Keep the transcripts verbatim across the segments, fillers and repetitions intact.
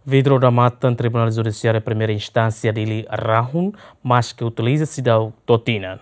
Vidru odamatan Tribunál Judisiáriu Primeira Instánsia Dili rahun, maske utiliza seidauk to'o tinan.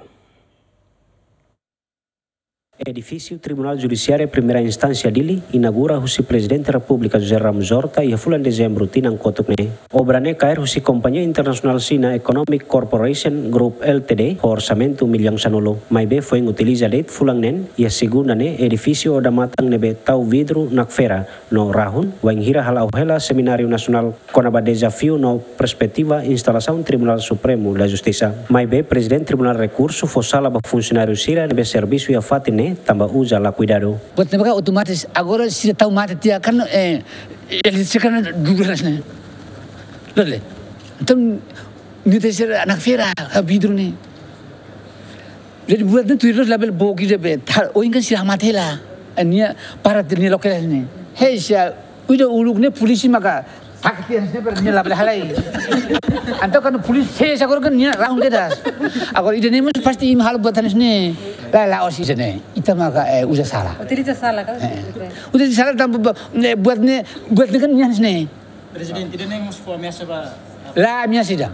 Edifísiu Tribunál Judisiáriu Primeira Instánsia Dili inaugura husi Prezidente Repúblika José Ramos Horta iha fulan Dezembru tinan kotuk ne'e. Obra ne'e kaer husi kompañia internasionál Xina Economic Corporation Group Ltd ho orsamentu millaun sanulu. Maibé foin utiliza de'it fulan neen, iha segunda ne'e edifísiu odamatan ne'ebé tau vidru nakfera no rahun, wainhira hala'o hela Semináriu Nasionál kona-ba dezafiu no perspetiva instalasaun Tribunál Supremu da Justisa. Maibé Prezidente Tribunál Rekursu fó sala ba funsionáriu sira ne'ebé servisu iha fatin ne'e tanba uza la kuidadu. Buat ne'ebé ka otomatis, agora sira tau mate tiha kan, eh, ele se kan duduk ne'e. Lele. Entaun, nia tau sira nakfera, ha vidru ne'e. Jadi buat ne'e tuir labele boki de be. Tar, oin kan sira hamate hela. Nia para nia loke ne'e. Hei, sia, uida uluk ne'e polísia maka tak tiha ne'e ber nia labele halai. Entaun kan polísia, hei, sia, agora kan nia rahun kedas. Agora ida-ne'e mós pasti imi halo buat hanesan ne'e. La, la'ós ida-ne'e. Ita maka, eh, uza sala. Utiliza sala kan? Eh. Utiliza sala tanba ba, ne'e, buat ne'e, buat ne'e kan nia hanesan ne'e. Prezidente, ida-ne'e mós fó ameasa ba? La, ameasa ida.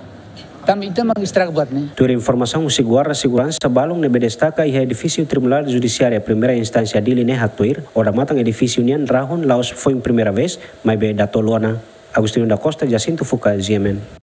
Tanba ita mak estraga buat ne'e. Tuir informasaun husi guarda seguransa balun ne'ebé destaka iha edifísiu Tribunál Judisiáriu Primeira Instánsia Dili ne'e haktuir, odamatan edifísiu nian rahun la'ós foin primeira vez, maibé datolu ona. Agostinho da Costa, Jacinto Fuca, G M N.